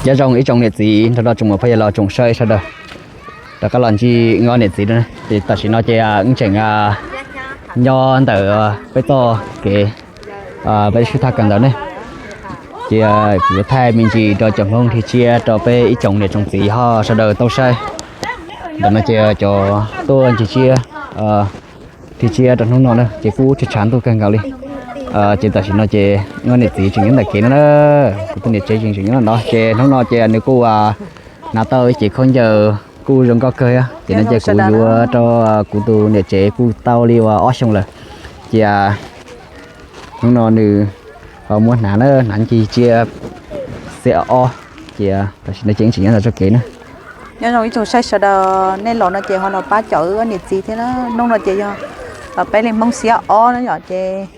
Nyob zoo ib tsoom niam txiv nrog rau tsoom muam phauj yawg laus tsoom saib sawv daws, rov qab los ntsib wb ob niam txiv na. Ces tam sim no ces wb tseem nyob ntawm peb txoj kev, peb sib tham kawm ntawv ne. Ces kuv yuav thaij me ntsis rau cov Hmoob dhia tsiab rau peb ib tsoom niam tsoom txiv ho sawv daws tau saib. Ntawm no ces cov tuaj ncig tsiab, dhia tsiab rau hnub no na ces kuj tshav ntuj kawg nkaus li. Ces tam sim no ces wb niam txiv tseem nyob ntawm kev no na, kuv tus niam tsev tseem nyob no ces hnub no ces nws kuj hnav tau ib cev khaub ncaws kuj zoo nkauj kawg thiab. Ces no ces kuv yuav rau kuv tus niam tsev kuj tau li uas ob xyoos lawm. Ces hnub no nws ho muab hnav na, hnav ncig tsiab xiab ob. Ces tam sim no ces wb tseem nyob ntawm txoj kev na. Nyob zoo ib tsoom saib sawv daws, nej los no ces ho los pab cov wb niam txiv thiab na. Hnub no ces yog peb li Hmoob xiab ob na yom, ces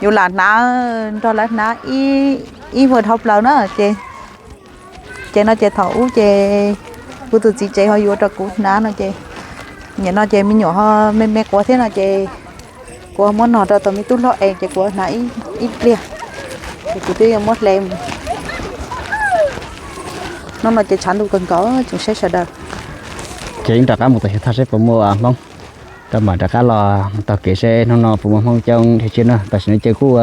yus lam hnav nrog lawv hnav ib vuag dhau plaws na ces. Ces no ces thaum ub ces kuv tus txiv tsev ho yuav rau kuv hnav no ces, nim no ces me nyuam ho me me quav thiab no ces kuv muab nog rau tus me tub hlob es ces kuv hnav ib pliag, ces kuv twb yuav muab hle mus. Hnub no ces tshav ntuj kawg nkaus tsoom saib sawv daws. Ces yeej rov qab mus tom xyuas thaj seb puas muaj Hmoob, rau mam rov qab los taug kev seb hnub no puas muaj Hmoob coob dhia tsiab na. Tam sim no ces kuj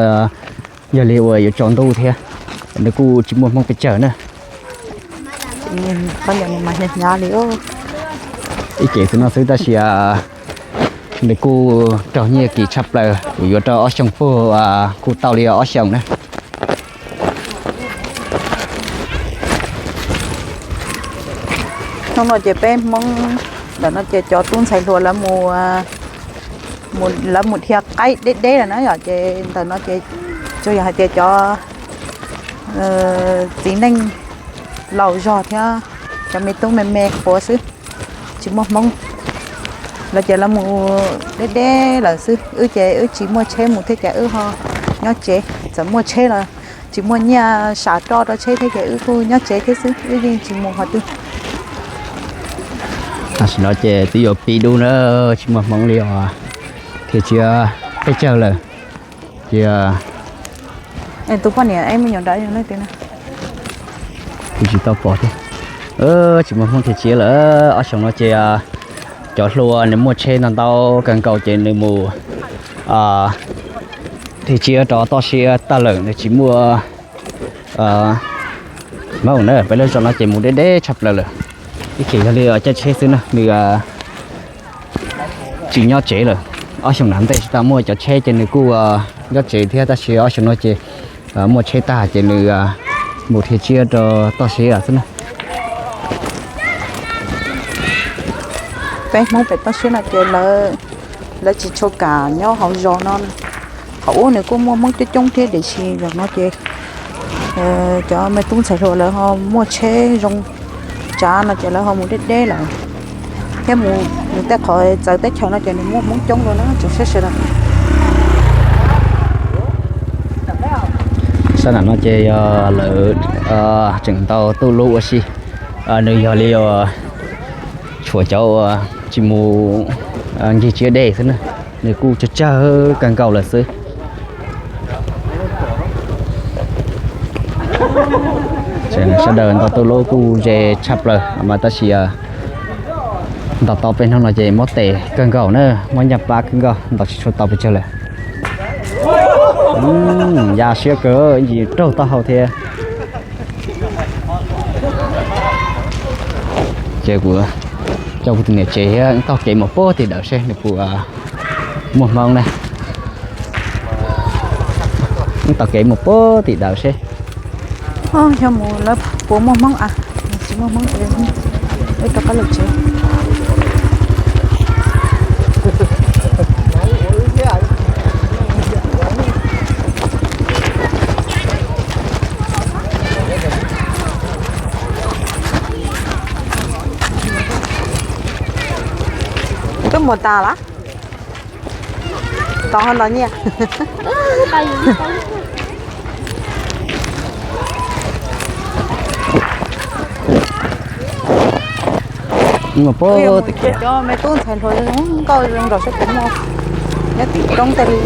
yog li uas yuav tsaus ntuj thiab, nws kuj tsis muaj Hmoob pes tsawg na. Ib cev xwb no xwb tab sis nws kuj raug nyiaj kim tshaj plaws, kuv yuav rau ob xyoos puag kuj tau li ob xyoos na. Hnub no ces peb Hmoob ntawm no ces cov tub ntxhais hluas lawv mus, lawv mus dhia qaib deb deb lawm na yom, ces ntawm no ces tsuas yog hais tias cov txiv neej laus zog thiab cov me tub me me qhuav xwb, tsis muaj Hmoob. Lawv ces lawv mus deb deb lawm xwb, wb ces wb tsis muaj tsheb mus thiab ces wb ho nyob tsev, txawm muaj tsheb los tsis muaj nyiaj sam roj rau tsheb thiab ces wb kuj nyob tsev thiab xwb, wb yeej tsis mus qhov twg. Tam sim no ces twb yuav pib dub na, tsis muaj Hmoob li os, dhia tsiab pes tsawg lawm. Ces tus poj niam me nyuam nrad yog leej twg na? Kuv tsis tau pom thiab. Tsis muaj Hmoob dhia tsiab lawm. Ob xyoos no ces cov hluas nws muaj tsheb ntau ntau kawg nkaus ces nws mus dhia tsiab rau toj siab tag lawm, nws tsis muaj Hmoob na. Peb lub zos no ces mus deb deb tshaj plaws lawm, ib chim yog li caij tsheb xwb na, nws tsis nyob tsev lawm. Ob xyoos nram ntej tsis tau muaj cov tsheb ces nws kuj nyob tsev thiab, tab sis ob xyoos no ces muaj tsheb tag ces nws mus dhia tsiab rau toj siab xwb na. Peb Hmoob pem toj siab no ces lawv tsis tshua kam nyob hauv zos no. Thaum ub nws kuj muaj Hmoob coob coob thiab, tiam sis zaum no ces cov me tub ntxhais hluas lawv ho muaj tsheb zoo tsav no ces lawv ho mus deb deb lawm, thiab mus nws tej qhov txawv teb chaws no ces nws muaj Hmoob coob dua na tsoom saib sawv daws. Sab nram no ces yog lawv tseem tau tuj lub ua si, nws yog li tshuav cov uas tsis mus ncig tsiab dej xwb na, nws kuj tsawg tsawg kawg nkaus lawm xwb. Sawv daws ntaus tuj lub kuj ze tshaj plaws mas tab sis ntaus tau peb hnub no ces mob tes kawg nkaus na, mob ncaj pab kawg nkaus, ntaus tsis tshua tau pes tsawg lawm. Ya siab kawg, ntsis raug taub hau thiab. Ces kuv coj kuv tus niam tsev thiab taug kev mus puag tim dawm seb nws puas muaj Hmoob na. Taug kev mus puag tim dawm seb. Yog mus lawv puas muaj Hmoob a, tsis muaj Hmoob ces wb rov qab los tsev. Twb mus tas lawm. Tod ho los nyiaj. Mus puag tim kiag. Cov me tub ntxhais hluas zoo nkauj zoo nraug saib puas muaj nyob tim roob tej li.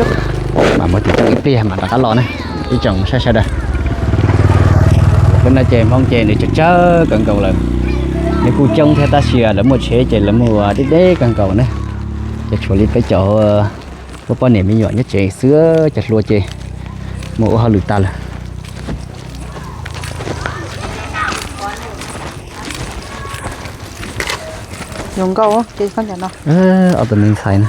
Mam mus tim roob ib pliag mam rov qab los na, ib tsoom saib sawv daws. Tam sim no ces Hmoob ces nws tsawg tsawg kawg nkaus lawm. Nws kuj coob thiab tab sis lawv muaj tsheb ces lawv mus deb deb kawg nkaus na. Ces tshuav li peb cov, peb poj niam me nyuam nyob tsev xwb, cov hluas ces mus ua hauj lwm tas lawm. Ob tug me ntxhais na,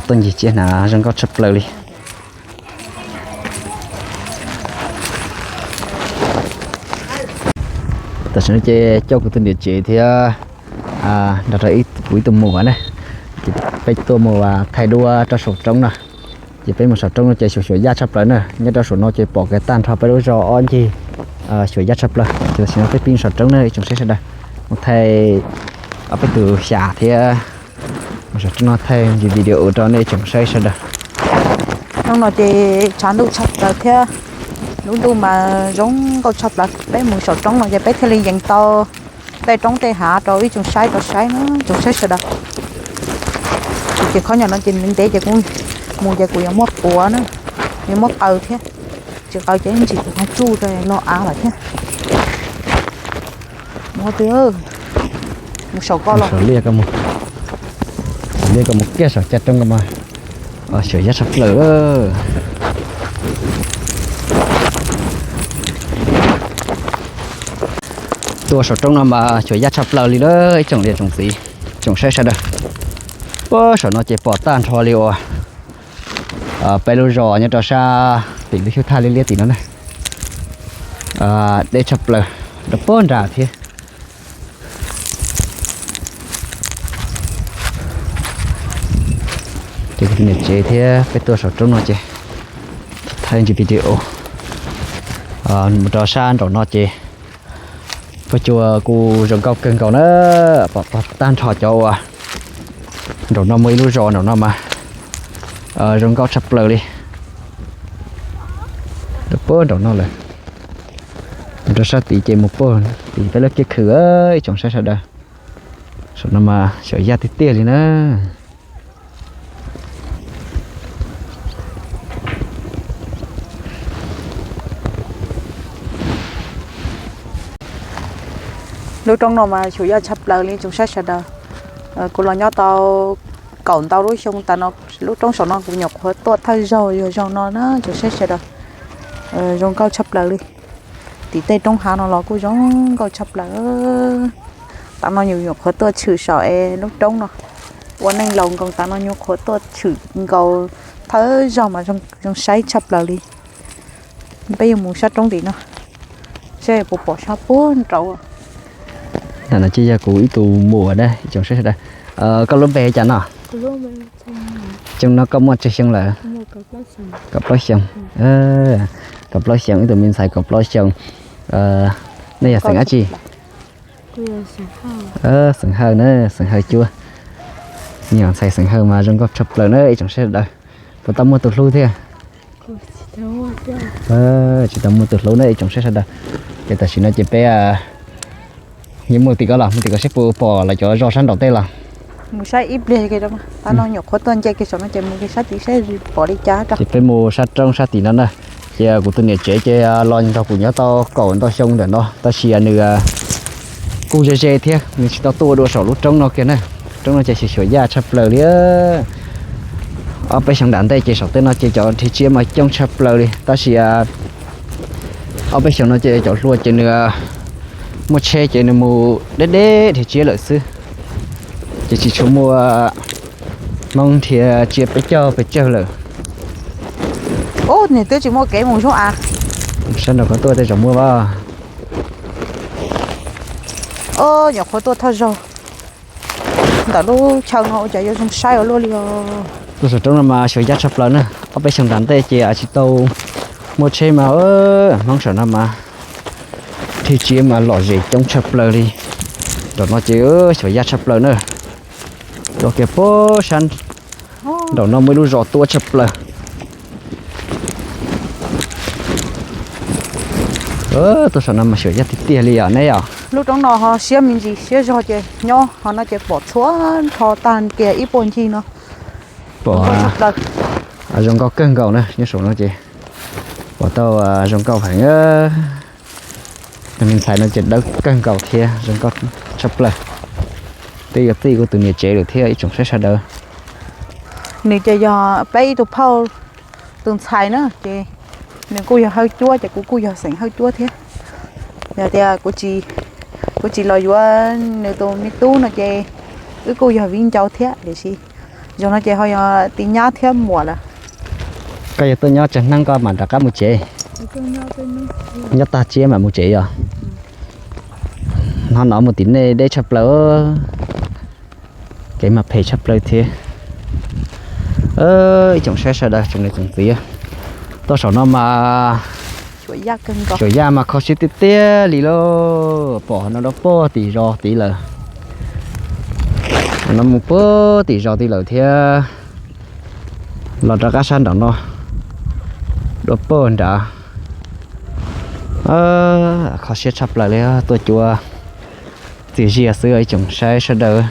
tuaj ncig tsiab hnav zoo nkauj tshaj plaws li. Tam sim no ces coj kuv tus niam tsev thiab nrog rau kuv ib tug muam na, ces peb tuaj mus thaij duab rau saum roob no. Ces peb mus saum roob no ces xyuas xyuas yaj tshaj plaws na, nyob rau saum no ces pom kiag tag nrho peb lub zos ob ncig, xyuas yaj tshaj plaws. Ces tam sim no peb pib mus saum roob na ib tsoom saib sawv daws, mus thaij ob peb tus xyas thiab mus saum roob no thaij video rau nej tsoom saib sawv daws. Roob no ces tshav ntuj tshaj plaws thiab, lub ntuj mas zoo nkauj tshaj plaws. Peb mus saum roob no ces peb thiaj li yees tau tej roob tej hav rau ib tsoom saib rau saib na tsoom saib sawv daws. Ces qhov nyom no ces ntev ntev ces kuv mus ces kuv yuav muab quav na, yuav muab qaws thiab. Tsis qaws ces ntsis kuv qhov tsuj rau los av lawm thiab. Mus twg? Mus saum ko los. Saum liaj ko mus, saum liaj ko mus kiag saum caj roob ko mas xyuas yaj tshaj plaws. Tuaj saum roob no mas xyuas yaj tshaj plaws li lawm ib tsoom niam tsoom txiv tsoom saib sawv daws. Puag saum no ces pom tag nrho li uas peb lub zos nyob rau sab tim lub xyuv thaj liab liab tim no na. Deb tshaj plaws rau puag nrad thiab. Ces kuv tus niam tsev thiab peb tuaj saum roob no ces thaij ntsis video mus rau sab nraum no ces pog cua kuj zoo nkauj kawg nkaus na. Pom tag nrho cov uas nraum no muaj ib lub zos nraum no mas zoo nkauj tshaj plaws li. Rau puag nraum no lawm, mus rau sab tid ces mus puag tim peb lub kiab khw ib tsoom saib sawv daws. Saum no mas xyuas yaj tiag tiag li na. Lub roob no mas xyuas yaj tshaj plaws li tsoom saib sawv daws. Kuv los nyob tau kaum ntau lub xyoo tas no, lub roob saum no kuv nyuam qhuav tuaj thawj zaug yog zaug no na tsoom saib sawv daws. Zoo nkauj tshaj plaws li. Tim tej roob hav no los kuj zoo nkauj tshaj plaws. Tam no yus nyuam qhuav tuaj tshwm saum es lub roob no ua neej laus nkoos, tam no nyuam qhuav tuaj tshwm nkaus thawj zaug mas zoo saib tshaj plaws li. Peb yuav mus sab roob tim no seb puas pom sab puag nraud. Ntawm no ces yog kuv ib tug muam na ib tsoom saib sawv daws. Koj lub npe li cas no? Xyoo no koj muaj tsawg xyoo lawm? Kaum plaub xyoo. Kaum plaub xyoo ib tug me ntxhais kaum plaub xyoo. Nej yog xeem dab tsi? Xeem Hawj na, xeem Hawj Cuab. Yog ntxhais xeem Hawj mas zoo nkauj tshaj plaws na ib tsoom saib sawv daws. Puas tau muaj tus hlub thiab? Tsis tau muaj tus hlub na ib tsoom saib sawv daws. Ces tam sim no ces peb yuav mus tim ko los, mus tim ko seb puas pom lawv cov zos sab nraum tej los. Mus saib ib pliag, tab no nyuam qhuav tuaj nce kiag saum no ces mus kiag sab tid saib pom li cas. Ces peb mus sab roob sab tim no na. Ces kuv tus niam tsev ces los nrog kuv nyob tau kaum ntau xyoo ntawm no tab sis nws kuj ze ze thiab nws tsis tau tuaj dua saum lub roob no kiag na. Roob no ces xyuas xyuas yaj tshaj plaws li. Ob peb xyoo nram ntej ces saum tej no ces cov nrhiav tsiaj mas coob tshaj plaws li tab sis ob peb xyoo no ces cov hluas ces nws muaj tsheb ces nws mus deb deb nrhiav tsiaj lawm xwb. Ces tsis tshua muaj Hmoob nrhiav tsiaj peb caug pes tsawg lawm. Ub, nws twb tsis muaj kev mus zoo av. Sab nraum ko tuaj tej zaum muaj as. Nyuam qhuav tuaj thawj zaug ntawm lub chaw no ua cas yuav zoo saib ua luaj li os. Tuaj saum roob no mas xyuas yaj tshaj plaws na. Ob peb xyoo nram ntej ces tsis tau muaj tsheb mas Hmoob saum no mas nrhiav tsiaj mas lom zem coob tshaj plaws li. Nraum no ces xyuas yaj tshaj plaws na. Tuaj kiag puag sab nraum no muaj ib lub zos tuaj tshaj plaws. Tuaj saum no mas xyuas yaj tiag tiag li os neb os. Lub roob no ho siab me ntsis, siab zog ces nyob ho no ces pom txhua nrho tag kiag ib puag ncig no. Pom zoo nkauj kawg nkaus na, nyob saum no ces pom tau zoo nkauj heev. Me ntxhais no ces dawb kawg nkaus thiab zoo nkauj tshaj plaws. Twb yuav txij kuv tus niam tsev lawm thiab ib tsoom saib sawv daws. Nws ces yog peb ib tug phauj tus ntxhais na ces nws kuj yog Hawj Cuab ces kuv kuj yog xeem Hawj Cuab thiab. Yog tias kuv tsis los yuav nws tus me tub no ces wb kuj yog viv ncaus thiab tiam sis zaum no ces ho yog tij nyab thiab muam lawm. Koj yog tuaj nyob tsawg hnub koj mam rov qab mus tsev? Nyob tag tsiab mam mus tsev yog? Hnub no mus tim nej deb tshaj plaws, kev mas phem tshaj plaws thiab. Ib tsoom saib sawv daws tsoom niam tsoom txiv, tuaj saum no mas xyuas yaj mas kho siab tiag tiag li lauj. Pom no dua puag tim zos tid lawm, no mus puag tim zos tid lawm thiab. Los rov qab sab nraum no dua puag nrad. Kho siab tshaj plaws li, tuaj cuab txias zias xwb ib tsoom saib sawv daws.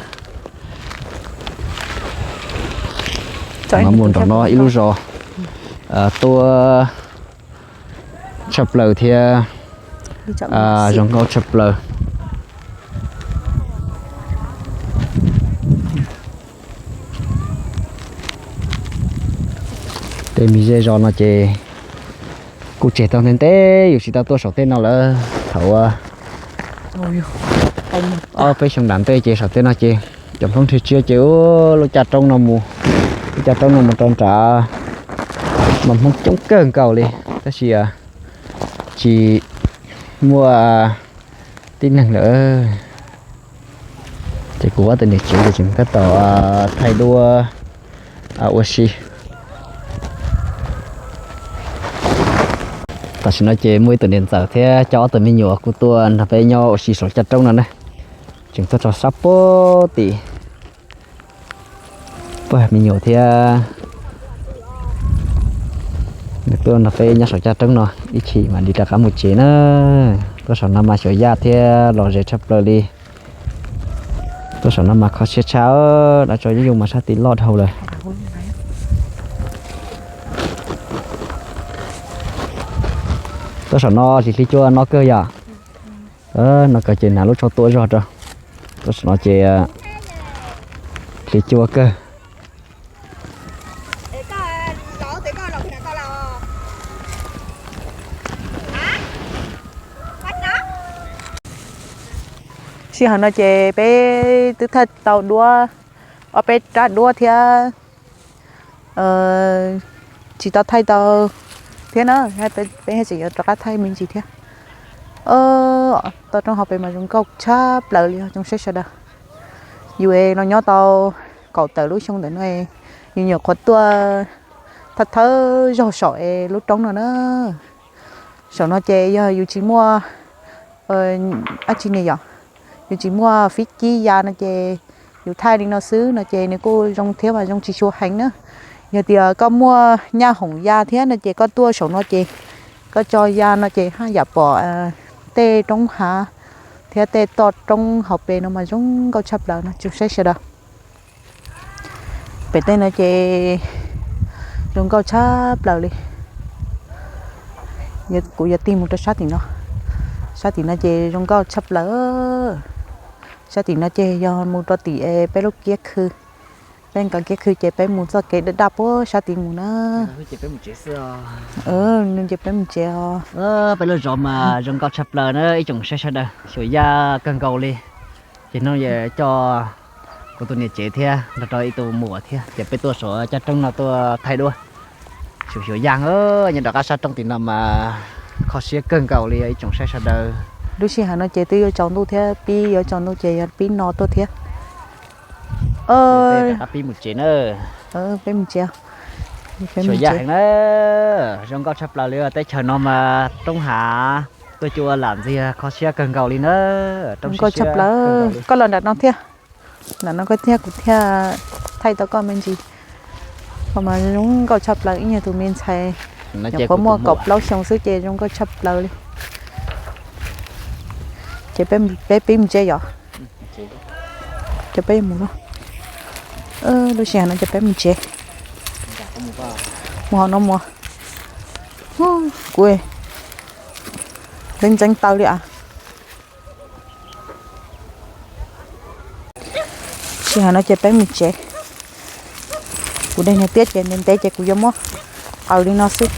No mus nraum no ib lub zos tuaj tshaj plaws thiab zoo nkauj tshaj plaws. Tej me zej zos no ces kuj tseg tau ntev ntev yus tsis tau tuaj saum tej no lawm. Thaum ob peb xyoo nram ntej ces saum tej no ces cov Hmoob nrhiav tsiaj ces ua lub caj roob no mus, lub caj roob no mus rau nrad mas Hmoob coob kawg nkaus li, tab sis tsis muaj tib neeg lawm. Ces kuv ob tug niam tsev ces tseem tab tom thaij duab ua si. Tam sim no ces muaj ib tug niam ntxawm thiab coj ob tug me nyuam kuj tuaj nrog peb nyob ua si saum caj roob no na. Tseem tuaj tso sab puag tim, puag me nyuam thiab. Nws tuaj nrog peb nyob saum caj roob no ib chim mam li rov qab mus tsev na. Tuaj saum no mas xyuas yaj thiab los ze tshaj plaws li. Tuaj saum no mas kho siab tshaj, dab tso yooj yim mas sab tim loj dhau lawm. Tuaj saum no hli hli cuaj no kawg yom. No kawg ces hnav lub tsho tuaj zog rau. Tuaj saum no ces hli cuaj kawg. Sij hawm no ces peb twb thaij tau duab, ob peb rab duab thiab tsis tau thaij tau thiab na, peb tseem yuav rov qab thaij me ntsis thiab. Toj roob hauv pes mas zoo nkauj tshaj plaws li os tsoom saib sawv daws. Yus los nyob tau kaum tawm lub xyoo ntawm no, yus nyuam qhuav tuaj thawj thawj zaug saum es lub roob no na. Saum no ces yog yus tsis muaj dab tsi ne yom, yus tsis muaj fib kib ya no ces yus thaij li no xwb no ces nws kuj zoo thiab mas zoo tsis tshua heev na. Yog tias koj muaj nyaj hoom ya thiab no ces koj tuaj saum no ces koj tso ya no ces haj yam pom tej roob hav thiab tej toj roob hauv pes no mas zoo nkauj tshaj plaws no tsoom saib sawv daws. Pem tej no ces zoo nkauj tshaj plaws li. Kuv yuav tig mus rau sab tim no. Sab tim no ces zoo nkauj tshaj plaws. Sab tim no ces yog mus rau tim peb lub kiab khw. Peb nkawd kiab khw ces peb mus txoj kev daj daj puag sab tid mus na. Ces peb mus tsev os. Peb lub zos mas zoo nkauj tshaj plaws na ib tsoom saib sawv daws, xyuas yaj kawg nkaus li. Ces no yog coj kuv tus niam tsev thiab nrog rau ib tug muam thiab ces peb tuaj saum caj roob no tuaj thaij duab, xyuas xyuas yaj. Nyob rov qab sab roob tim no mas kho siab kawg nkaus li ib tsoom saib sawv daws. Lub sij hawm no ces twb yuav tsaus ntuj thiab, pib yuav tsaus ntuj ces yog pib no tuaj thiab. Peb mus tsev na. Peb mus tsev. Xyuas yaj heev na, zoo nkauj tshaj plaws li teb chaws no mas roob hav tuaj cua lam ntxiag kho siab kawg nkaus li na. Zoo nkauj tshaj plaws. Koj los nram no thiab, nram no koj thiab kuv thiaj thaij tau koj me ntsis. Koj mas zoo nkauj tshaj plaws ib nyuag tus me ntxhais, nyuam qhuav muaj kaum plaub xyoo xwb ces zoo nkauj tshaj plaws li. Ces peb pib mus tsev yom. Ces peb mus no. Lub sij hawm no ces peb mus tsev. Mus hauv no mus. Kuv ntxeev ntxeev taw li as. Tsis hais no ces peb mus tsev. Kuv de niag tiab ces ntev ntev ces kuv yuav muab qaws li no xwb.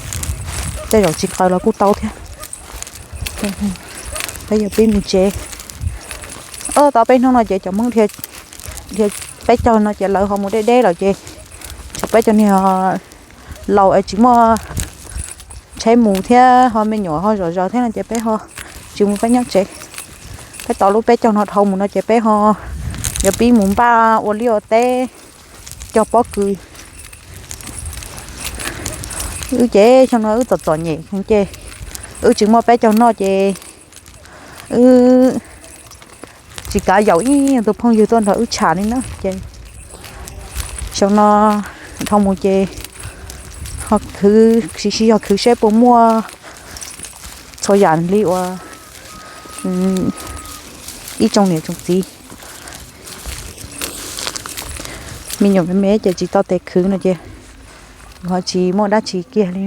Tej zaum tsis qaws los kuj tau thiab. Peb yuav pib mus tsev. Tau peb hnub no ces cov Hmoob dhia peb caug no ces lawv ho mus deb deb lawm ces tshuav peb cov niag laus es tsis muaj tsheb mus thiab ho me nyuam ho zom zaws thiab no ces peb ho tsis mus, peb nyob tsev. Peb tau lub peb caug no dhau mus no ces peb ho yuav pib mus npaj ua liaj ua teb cog pob kws. Wb ces xyoo no wb txom txom nyem ces wb tsis muaj peb caug noj ces wb tsis kav yaum ib tus phooj ywg tuaj nrog wb tsham li na ces xyoo no dhau mus ces ho khwv, sib sib zog khwv seb puas muaj txhua yam li uas ib tsoom niam tsoom txiv. Me nyuam me me ces tsis tau tes khwv no ces ho tsis muaj dab tsi kiag li.